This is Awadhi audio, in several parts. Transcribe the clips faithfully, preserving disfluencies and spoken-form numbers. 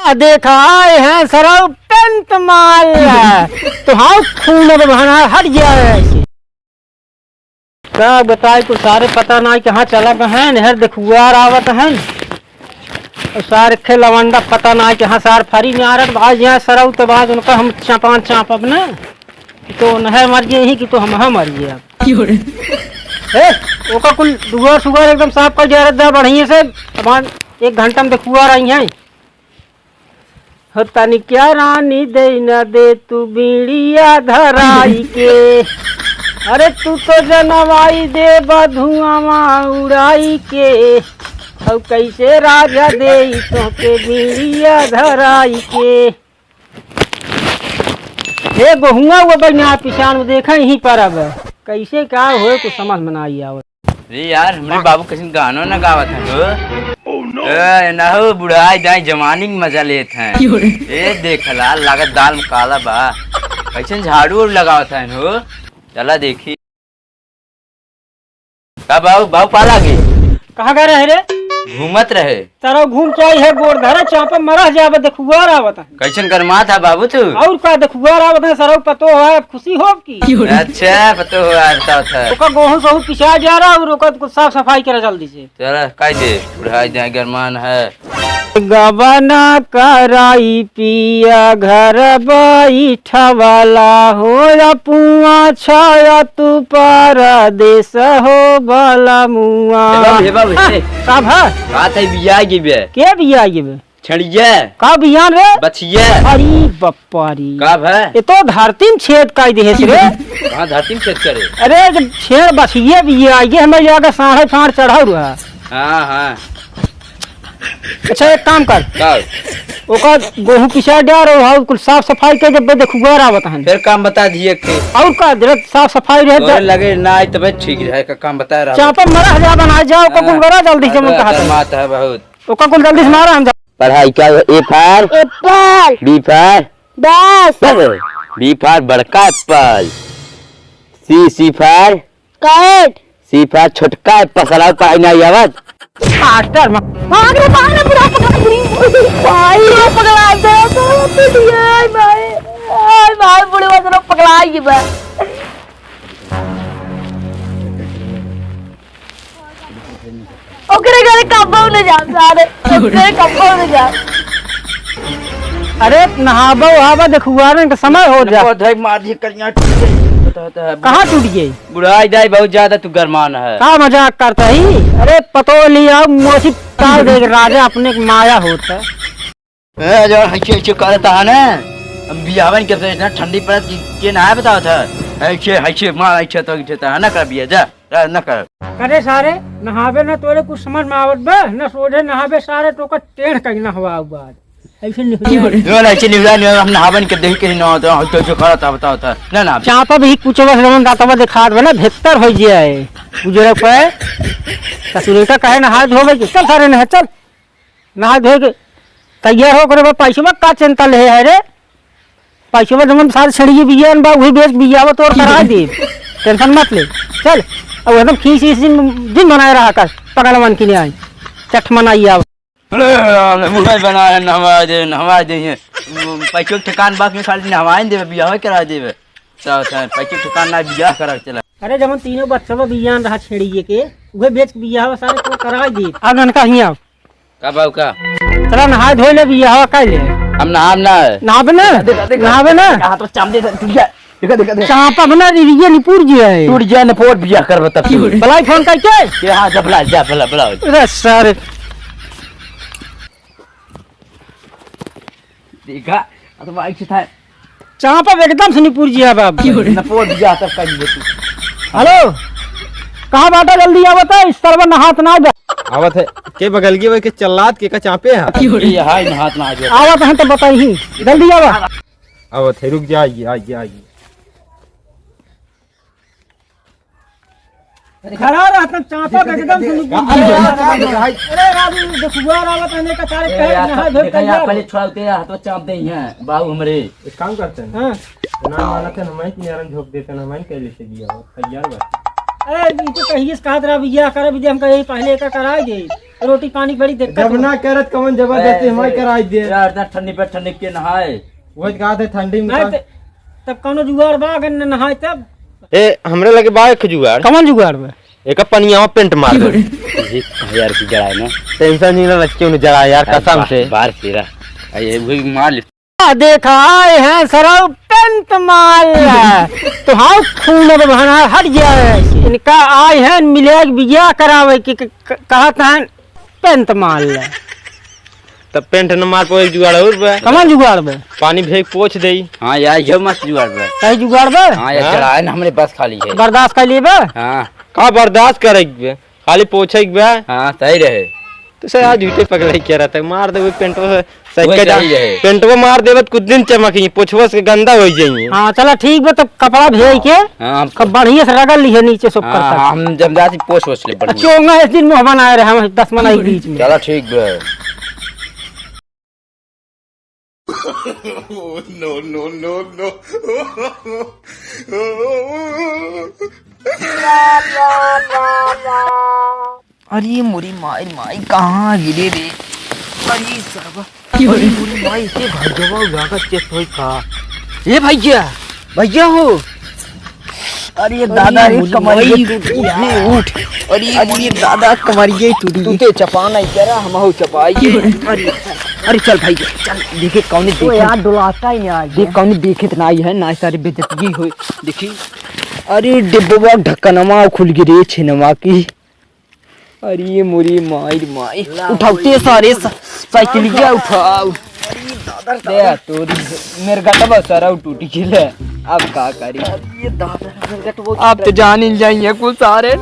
आ देखा आए हैं सरऊ पेंट माल। तो हाँ, खून अब बहना हट गया है। का बताई, कुल सारे पता नाई कहाँ चला गए हैं, नहर देखुआर आवत हैं। और सारे खे लवंडा पता नाई कहाँ सार फरी मारत, आज यहाँ सरऊ तो आज उनका हम चापान चापब ना, कि तो नहर मर गए ही, कि तो हम मर गए अब। क्यों रे? ए, ओका कुल दुआर सुआर एकदम साफ कर दिया रहता बढ़िया से, अब आज एक घंटा में देखुआर आई हैं। हो तनिक्या रानी दे न दे तू बीड़िया धराई के। अरे तू तो जनवाई देबा धुआं उड़ाई के। अब कैसे राजा दे तोहके बीड़िया धराई के। हे गोहुआ वो बनिया पिछान में देखा यहीं पर अब कैसे का होए कुछ समझ में ना आई आवत। अरे यार, हमरे बाबू कैसन गानो ना गावत हैं हो। ए, ना हो, बुढ़ाई जाए जवानी के मजा लेत हैं। क्यों रे? ए, देख ला, लागत दाल में काला बा। कैसन झाड़ू और लगावत हैं हो। चला देखी। का बाबू, बाबू पाला गए? कहाँ गए रहे रे? घूमत रहे। सरऊ घूम के आई है, गोड़ धरे, चापा मरह जाबे, देखुआर आवत है। कैसन गरमात है बाबू तू? और का, देखुआर आवत है, सरऊ पतो है, अब खुशी हो की? अच्छा, पतो हो, आवत है। ओकर गोहूं सोहूं पिसा जा रहा और ओकर कुछ साफ सफाई करा जल्दी से। चला, कह दे, बुढ़ाई जाए गरमान है। गबना कराई पिया घर बैठवला हो, अपुआ छाया तू परदेस हो बलमुआ। हे बाबू, हे बाबू, हे। का भा? बात है बिया गिबे। के बिया गिबे? छेड़िया। का बियान रे? बछिया। अरे बप्पा रे। का भा? ये तो धरती में छेद कर दे रे। कहाँ धरती में छेद करे? अरे जब छेड़ बछिया बिया गे, हमें जाके साढ़े फाड़ चढ़ाऊ रहा। हाँ, हाँ। अच्छा, एक काम कर। का? ओका गोहूं पिसा डार और हाँ, कुल साफ सफाई के जब देखुआर आवत हन। फिर काम बता दिए के। और का, जरा साफ सफाई रहे तोरे तो लगे ना आई तबे ठीक रहे, का काम बता रहा। चापा मरा जा बना जाओ, का कुल हाँ। करा जल्दी से अरे, मन कहा था। गरमात है बहुत। ओका कुल जल्दी से मारा हम जा। पढ़ाई क्या है? A for? Apple। B for? बस। B for बड़का apple. C, C for? Cat. C for छोटका एप्पल, साला पढ़ाई नहीं आवत। मास्टर, मा-, भाग रे, भाग रे, बुढ़ा पकड़ा, बुढ़ी। भाई, बुढ़ा पकड़ा, दे, दे, दे, आय भाई, आय भाई, बुढ़वा जरा पकड़ा ही बा। ओकरे घरे कब्बो न जाब सारे, ओकरे कब्बो न जाब। अरे नहाबो उहाबो देखुआरन के समय हो जा। बहुत है मार दिए करिया टूट गई। बता, बता, बता। कहाँ टूट गई? बुढ़ाई जाए बहुत ज्यादा तू गरमान है। का मजाक करता ही? अरे पतो लिया मोसी ताल देख राजा अपने के माया होत है। ए, जो हइसे, हइसे करत है ना, हम बियाहवन के से इतना ठंडी पड़त कि के नहाए बतावत है। हइसे, हइसे मार, हइसे तो, हइसे तो, ना कर बिया, जा, जा, ना कर। करे सारे, नहावे ना तोरे कुछ समझ में आवत बा, ना सोझे नहावे सारे तो का टेढ़ कहीं नहवाऊ बात। ऐसे निहुरा। जो ना, ऐसे निहुरा, निहुरा, हम नहावन के देही के ना होता, हइसे, हइसे करत है, बतावत है। ना, ना। चापा भी कुछ बस रमन दातवा दिखात बा ना, बेहतर हो जाए। उजरे पे, ससुरे का कहे नहाए धोवे के, चल सारे नहा, चल। नहा धो के तैयार हो करे बा, पैसवा का चिंता ले है रे? पैसवा जमन सारे छेड़िए बियान बा, वही बेच बियावा तोर करा दे। टेंशन मत ले। चल, अब एकदम खींच इस दिन, दिन बनाए रहा कर, पगलवन की नहीं आई। चट मनाई आव। अरे, मुंह बना है, नहवा दे, नहवा दे ये। पैसों के ठिकान बात में खाली नहवाइन देवे, बियाह करा देवे। तो, तो पैसों के ठिकान ना बियाह करा चला। अरे, जमन तीनों बच्चा बियान रहा छेड़िए के, वही बेच के बियाह सारे तो करा दे। आ ननका हियाँ। का बाबू का? चला नहाए धोए ले बियाह का ले। हम नहाब ना। नहाबे ना? देखा, देखा, नहाबे ना? हाथ में चाम दे, टूट गया। देखा, देखा, देखा। चापा बना रही है, निपुर जी है। टूट गया, निपोर बियाह करबे तब तू। बलाई फोन करके? के हाँ, जा बुला, जा बुला, बुला। अरे सारे। देखा, अब तो बाइक से था। चापा एकदम से निपुर जी है बाबू। नपोर बियाह तब कर लिए तू। हेलो, कहाँ बाटा? जल्दी आवत है, इस तरफ नहात ना जा। आवत है, के बगल के, के चल्लात के का चापे है? ये हाय नहात ना आ गया। आवत है तो बताई ही, जल्दी आवा। आवत है, रुक जा, आइए, आइए, आइए। खड़ा रह, तब चापा के एकदम से निपुर जी। अरे, अरे, अरे, अरे, अरे, देखुआ रहा, तने का सारे ए, कहे, यार, नहा धो देखा यार, तैयार। पहले छोड़ा होते हैं, हाथ में चाप दे हैं, बाबू हमरे। एक काम करते हैं। हाँ। ना मानते हैं, हम ही किनारे झोंक देते हैं, हम ही कह लेते बिया हो, तैयार बा। अरे, ई तो कहिए से कहत रहा, बिया करे, बिया हम कहे, पहले एका कराई दे। रोटी पानी बड़ी दिक्कत जब हो। ना करत कौन जबरदस्ती ए, हमारे ए, कराई दे। यार, इतना ठंडी पे ठंडी के नहाए। वही कहा थे ठंडी में नहीं का ते-, तब कौनो जुगाड़ बा, अगर न नहाए तब। ए, हमरे लगे बा एक जुगाड़। कौन जुगाड़ बा? एक पनिया में पेंट मार दे। ये कहा यार की जड़ाए ना। टेंशन नहीं लेना, क्यों नहीं जड़ा यार, अरे कसम बार, से। बार से रहा। अरे, ये भी मार ले। आ, देखा आए हैं सरऊ पेंट मार। तो हाँ, खून अब बहना हट गया है। इनका आए हैं मिले बिया करावे की क-, क-, कहत हैं पेंट मार ले। तब पेंट न मार पावे, एक जुगाड़ और बा। कमन जुगाड़ बा? पानी भेज पोछ देई। हाँ यार, ये मस्त जुगाड़ बा। सही जुगाड़ बा? हाँ यार, हाँ। चढ़ाए ना, हमरे बस खाली है। बर्दाश्त कर लिए बा? हाँ। का बर्दाश्त करे के बा? खाली पोछे के बा? हाँ, सही रहे। तो सर, आज झूठे पगलाई क्या रहता है? मार देबे पेंटवा से, वही साइकिल जा-, सही रहे। पेंटवा मार देबे तो कुछ दिन चमकी, पोछवा से गंदा हो जाइए। हाँ, चला ठीक बा, तब कपड़ा भेज के हाँ, हम कब बढ़िया से रगड़ लिहे नीचे से ऊपर हाँ, तक। हाँ, हम जब जाती पोछ वोछ ले बढ़िया। चोंगा एक दिन मुँह बनाए रहे हम दस मना के बीच में। चला ठीक बा। No, no, no, no। अरे मोरी माई, माई कहाँ गिरे रे? अरे सरवा, अरे मोरी माई, के घर जवा जाकर चेक होई का? ए भैया, भैया हो। अरे अरे दादा रे, मोरी कमरिया माई, टूट गया। उठ रे, उठ। अरे अरे मोरी दादा, कमरिया टूट गई। तू ते चपा नहीं करा, हम हो चपाई। अरे, अरे चल भाई, चल देखे कौन ओ देखे। यार, डुलाता ही नहीं आज। देख कौन देखे तो नहीं है, ना सारी बेइज्जती होई। देखी, अरे डिब्बा ढक्कनमा खुल गई रे छिनवा की। अरे मोरी माई रे माई। ला उठाओ ते सारे सा-, साइकिलिया उठाओ। अरे दादा रे दे दादा। तोरी मेरे गटवा सारा टूट गेले। अब का करी? अरे दादा रे, मेरे गटवा आप तो जान ही जाइए कुछ सारे।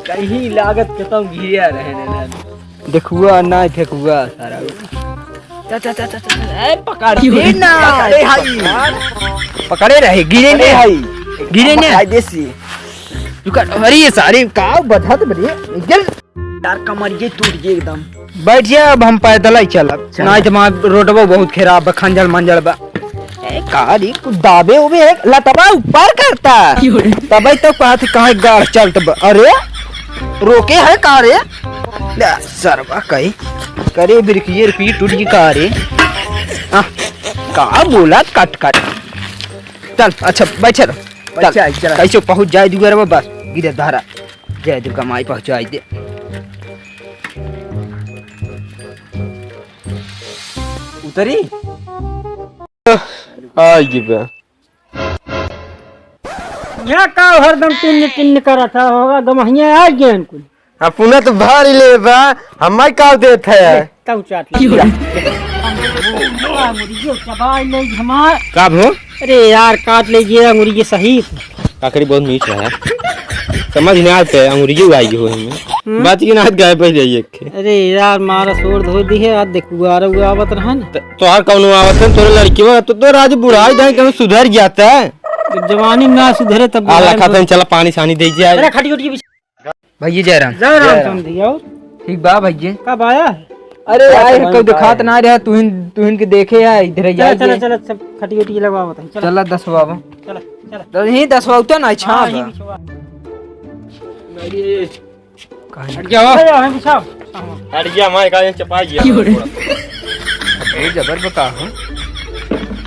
कहीं लागत के तो गिरिया रहे ने। देखुआ ना फेंकुआ सारा। चा, चा, चा, चा, चा, चा, ए, पकड़ दे ना। पकड़े हाई। पकड़े रहे, गिरे पकड़े ने। हाई। गिरे ने। पकड़ दे सी। रुका, अरे ये सारे का बधत बरे, गिर। यार कमरिये टूट गई एकदम। बैठ जा, अब हम पैदल ही चलब। चल। नहीं तो वहाँ रोडवा बहुत खराब बा, खंजल मंजल बा। ए, का रे, कुछ दाबे उबे है, लतवा ऊपर करता। क्यों रे? तबे तो कहत कहाँ गाड़ चलत बा। अरे, रोके है का रे? ले, सरवा कही, करे बिरकिये रुपये टूट गई का रे? आ, का बोला कट कट। चल, अच्छा, बैठे रहो। चल, अच्छा, चल। कैसे पहुँच जाए दुआरे में बस, गिरे धारा। जय दुर्गा माई पहुँचाई दे। उतरी? आ गई बा। यहाँ का हरदम टिन्न टिन्न करत है, होगा गमहिया आ गए हैं कुल। अपना तो भारी ले बा, हमार का देत है? तब चाट ले। अंगुरिये चबाई ले हमार। का भो? अरे यार, काट ले ये अंगुरिये सहित। काकड़ी बहुत मीठ है। समझ में आते है, अंगुरिये आई हो हमें। हम्म। बात की नात गायब हो जाइए। अरे यार, मारा शोर धो दी है, आज देखुआ रहुआ आवत रहन। त-, तोहार कौनो आवत है, तोरे लड़की बा, तो, तो राजू बुढ़ाई जाए, कहीं सुधर जाता है। जब जवानी ना सुधरे तब आ, बुढ़ाई लखा में तन चला पानी सानी दे जाए। अरे खटी उठी बिछा। भैया जय राम। जय राम जय राम। समधी, और? ठीक बा भैया। कब आया? अरे का आए, समझ कब में दिखात आया? ना रहा, तुहिन, तुहिन के देखे है, इधर ही चला, आए चला, जे। चला, सब खटी उठी लगवा बताई, चला। चला, दस बाबा। चला, चला। तो यहीं दस बाबा तो ना, छा हाँ, यहीं बा। बिछवा। कहाँ हट जाओ। अरे, यहाँ बिछाओ। हट गया, हमारे का चपा गया। क्यों रे? अबे जबर बता हो।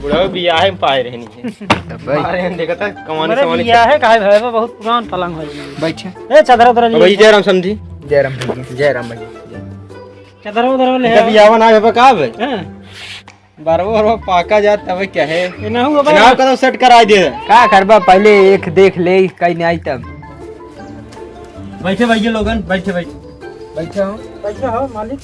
बुढ़ाऊ बियाहे में पाए रहनी है। तब भाई। अरे, हम देखा था, कमाने अरे, समाने बियाहे काहे भाई, वो बहुत पुरान पलंग है। बैठे। ए, चादर उधर अब लिए। भाई, जय राम समधी। जय राम भैया, जय राम भैया। चादर उधर ले इनका आओ। बियाह ना है, का बे? हाँ। बारवा, बारवा पाका जात, तबे क्या है? ये ना हुआ ना, बाबा। कदम सेट कराई दे। का करबा, पहले एक देख ले, कहीं नहीं आई तब। बैठे भैया लोगन, बैठे, बैठे। बैठे हो। बैठे हो, मालिक।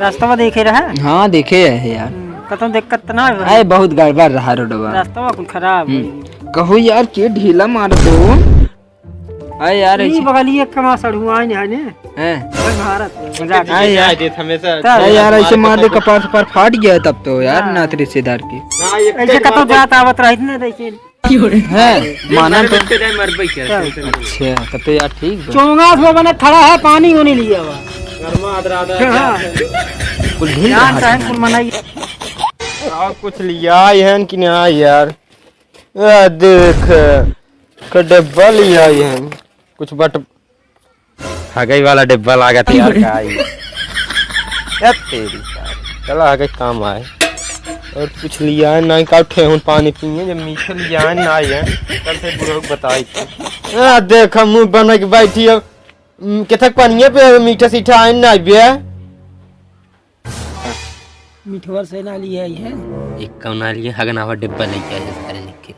रास्ता देखे रहा? हाँ, देखे है यार। हम्म, कतौ दिक्कत तो ना है? अरे, बहुत गड़बड़ रहा रोडवा। रास्ता कुल खराब है। हम्म। कहो यार, के ढीला मार दो। अरे यार, ई ऐसे बगलिए कमा सड़ुआइन है ने? हैं? भाई भारत में, मजाक। अरे यार। देत हमेशा। अरे यार, ऐसे मार दे, कपार सपार फाट गया तब तो यार, हाँ। नात रिश्तेदार की। हाँ, ये ऐसे कतौ बात जात आवत रहित ना, देखिए। हैं? माना तो। अच्छा, तब तो यार ठीक बा। चोंगा से बने खड़ा है, पानी होने लिया हुआ। गर्मा आदरा आदरा हाँ। कुल ढील जान रहा चाहे है। कुल मनाई। और कुछ लिया है कि नहीं यार? आ देख, का डब्बा लिया है, कुछ बट-, हगई वाला डिब्बा लागत यार, का आई? ए तेरी सारी। चला हगई काम आए। और कुछ लिया है ना, का ठेहुन पानी पिए, जब मीठे लिया है ना आए, कल से बुढ़ऊ बताई थी। आ, देख, मुँह बना के बैठी हो। हम्म, केथक पनिया पे मीठा सीठा आइन ना आइबे। मिठवर से ना लिए आई है। एक कौन आ लिए, हगना हुआ डिब्बा लेके आए सारे निक के।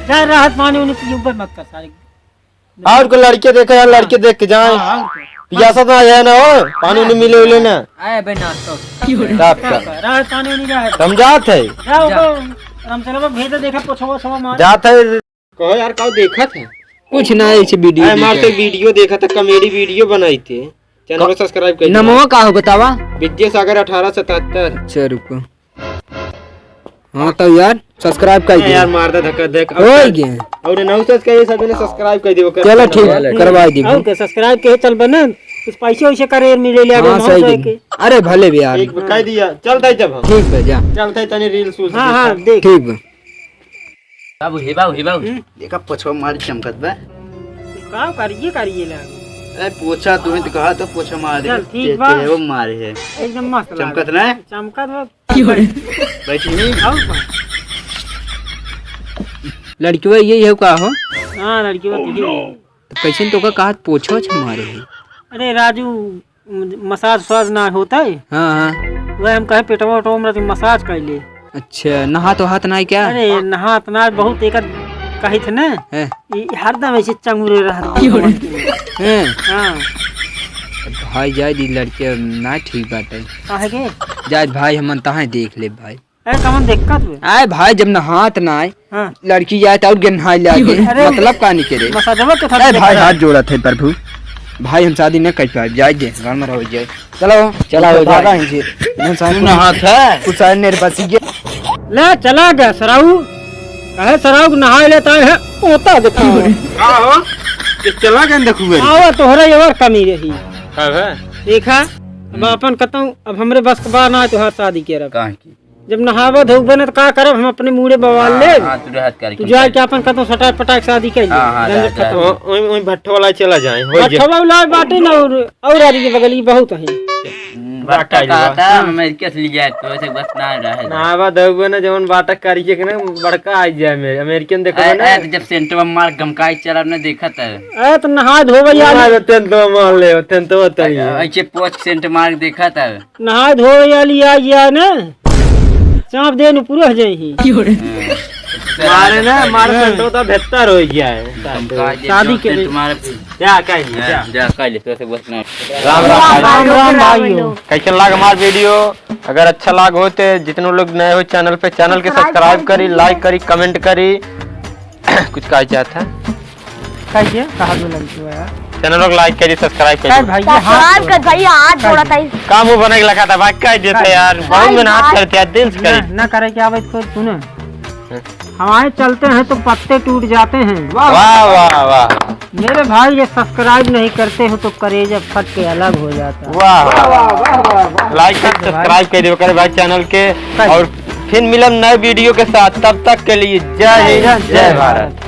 जा रहत पानी उन्हें पीबे मत कर सारे। और को लड़के देखे यार, लड़के देख के जाए। हाँ, और को। पियासा तो है ना हो, पानी उन्हें मिले उले ना। आए बे नाश्ता। रात का। रहत पानी उन्हें रहे। हम जात है। जाओ जा। को रामचंद्र को भेज दे, देखा पोछवा ओछवा मार। जात है। कहो यार, का देखत है? कुछ ना, ऐसे वीडियो अरे, हमार देखत। तो वीडियो देखत है, कॉमेडी वीडियो बनाई थे। चैनल को क-, subscribe कर दीजिए। नमवा का हो बतावा? विद्यासागर अठारह सतहत्तर। अच्छा, रुको। हाँ, तो यार, subscribe कर अरे दे। यार, मार दे धक्का, देख। हो और गया। और नौ सौ के सब ने subscribe कर दियो, कर चलो, ठीक, चलो, ठीक। करवा दी। और के subscribe के चल बनन, कुछ पैसे वैसे करे मिले ले, हाँ, नौ सौ सही के। अरे, भले भी यार। ठीक, कह दिया। चलता है जब हम। ठीक बा, जा। चलता है तनी reels उल्स हाँ, हाँ, देखा। देख। ठीक बा। बाबू, हे बाबू, हे बाबू। हम्म? देखा, पोछवा मार चमकत बा। का करिए, करिए लागे। ए, पोछा, तू ही तो कहा तो पोछा मार दे। चल, ठीक बा। वो मारे है। एकदम मस्त चमकत लागे। ना है? चमकत बा। बैठी नहीं? और का? लड़किवा यही है का हो? हाँ, लड़किवा तो यही है। तो कैसे तो का कहा पोछा ओछा मारे है? अरे राजू, मसाज उसाज ना होता है। हाँ, हाँ। वह हम कहे पेटवा उटवा में रहती मसाज कर ले। अच्छा, नहात वहात ना है क्या? अरे नहात ना, बहुत एक कही थे ना। हैं? ई हरदम ऐसे चंगुरे रहत हैं। हैं? हाँ। भाई जाए दी लड़के ना ठीक बाटे। काहे के? जाए भाई हमन तहाँ देख ले भाई। ए, कमन देखत हुए? आए भाई, जब नहात ना आए, हाँ। लड़की जाए तो और गेन्हाई ले आगे। अरे, मतलब का नहीं करे? मसजवा के था ए भाई, देखा। हाथ जोड़त है प्रभु। भाई, हम शादी न कर पाए, जाए दे, घर में रहो जाए। चलो, चला हो भागा जाए। है जी। हम शादी नहात है। कुछ शायद मेरे पास ये। ले, चला गया सराऊ। कहे सराऊ के नहाए लेता है, पोता देखा। का हो? ये चला गया देखुए। आवा, तोहरा ये और कमी रही। का है? देखा, अब अपन कतऊ, अब हमरे बस के बाहर ना आए, तोहार शादी के रब। काहे की? जब नहावा धोबे न त का करब, हम अपने मूड़े बवाल हाँ, लेब। हाँ, तू रहत कर तू जाए के अपन कतौ सटाक पटाक शादी कर ले। हाँ, हाँ, झंझट जा, जा। खत्म। ओ-, ओई, ओई भट्ठो वाला चला जाए, हो गया। भट्ठो वाला बाटे न और, और आदि के बगल की बहुत है। हम्म, भट्ठो भट्ठो का वाला। था, हम अमेरिका से ले जाए, तो ऐसे बस ना रहे। नहावा धोबे न जवन बाटा करिए के ना बड़का आ जाए मेरे, अमेरिकन देखबे ए, ना। ए, तो जब सेंटवा मार गमकाई चला न देखत है। ए, तो नहा धोबे यार। नहा तो टेंटवा मार ले, टेंटवा तनी है। ऐसे पोछ सेंट मार देखत है। नहाए धोए वाली आ गया ना, चाप दे नु पूरा हो जाई ही। मारे ना, मारे हाँ। संतोता बेहतर हो गया है। हम कहा जे शादी के लिए। तुम्हारे पे जा, कह ले, हाँ, जा। जा, कह ले, तो से बस ना। राम राम, राम राम भाइयों। कैसन लाग हमार वीडियो? अगर अच्छा लाग हो तो जितने लोग नए हो चैनल पे, चैनल के subscribe करी, like करी, comment करी। कुछ कहे चाहत है? कहिए, कहा दो लड़की हो यार। चैनल को like करी, subscribe करी। भाई, ये हाथ subscribe कर भाई, हाथ जोड़ा था। का मुंह बने के लगा था भाई, कह देते यार, बहुत मेहनत करते हैं, दिल से करी। ना, ना करे क्या भाई, खुद सुने। हाँ। हवाएं चलते हैं तो पत्ते टूट जाते हैं। वाह, वाह, वाह। मेरे भाई, ये subscribe नहीं करते हो तो करेजा फट के अलग हो जाता है। वाह, वाह, वाह, वाह, वाह। Like करी, subscribe करी, ओकरे भाई चैनल के। और फिर मिलब नए वीडियो के साथ, तब तक के लिए जय हिंद, जय भारत।